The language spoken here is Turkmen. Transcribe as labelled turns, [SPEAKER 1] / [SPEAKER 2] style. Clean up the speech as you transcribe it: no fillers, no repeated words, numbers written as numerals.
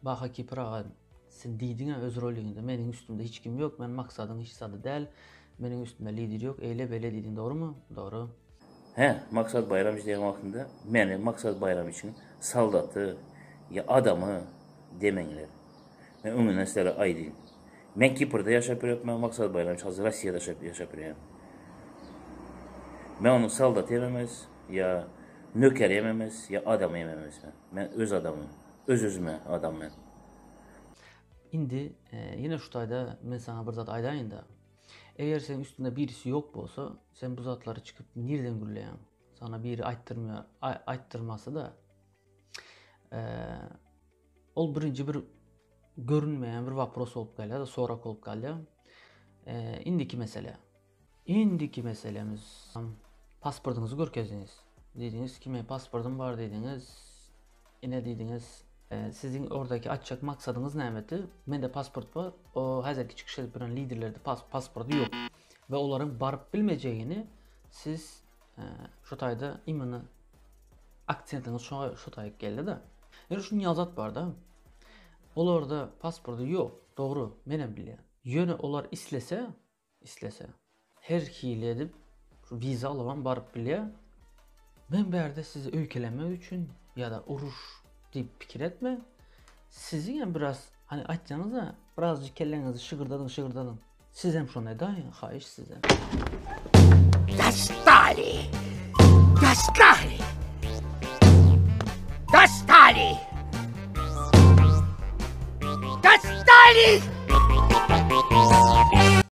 [SPEAKER 1] Baha Kipr aga, sen diýdiň-ä öz roligiňde, meniň üstümde hiç kim ýok, men Maksadyň hiç zady däl, meniň üstümde lider ýok, eýle-beýle diýdiň, dogrumy? Dogry.
[SPEAKER 2] Hä, Maksat Baýramyç diýen wagtynda meni Maksat Baýramyçyň soldaty ýa adamy demeňler. Men öňünden sizlere aýdyn. Men Kiprde ýaşap ýörüpmen, Maksat Baýramyç hazir Rossiýada ýaşap ýörýär. Men onuň soldaty hem emes, ýa nökeri hem emes, ýa adamy hem emes men. Men öz adamym. Öz-özüme adam men.
[SPEAKER 1] Indi ýene şu taýda men saňa bir zat aýdaýyn-da. Eger seň üstünde birisi ýok bolsa, sen bu zatlary çykyp nirden gürleýäň? Sana biri aýtdyrmaýar, aýtdyrmasa-da, ol birinji bir görünmeýän bir wopros bolup galýar-da, sorak bolup galýar. Indiki mesele. Indiki meselemiz pasportyňyzy görkezdiňiz. Diýdiňiz ki, men pasportym bar diýdiňiz. Ine diýdiňiz. Siziň ordaky aýtjak maksadyňyz nämedi? Mende pasport bar. O häzirki çykyş edip duran liderlerde pas pasporty ýok. We olaryň baryp bilmejegini siz şu taýda imенно aksentiňiz şoňa şu taýyk geldi-de. Ýöne şuny ýaly zat bar-da. Olarda pasporty ýok. Dogry, menem bilýän. Ýöne olar islese, Islese her hili edip şu wiza alybam baryp bilýär. Men bärde sizi öýkelemek üçin ýa-da uruş diýip pikir etme. Siziň hem biraz hani aýtsaňyz-a birazjyk kelläňizi şygyrdadyň şygyrdadyň. Siz hem şony edäýiň haýyş sizden.
[SPEAKER 3] Dostali! Dostali! Dostali! Dostali!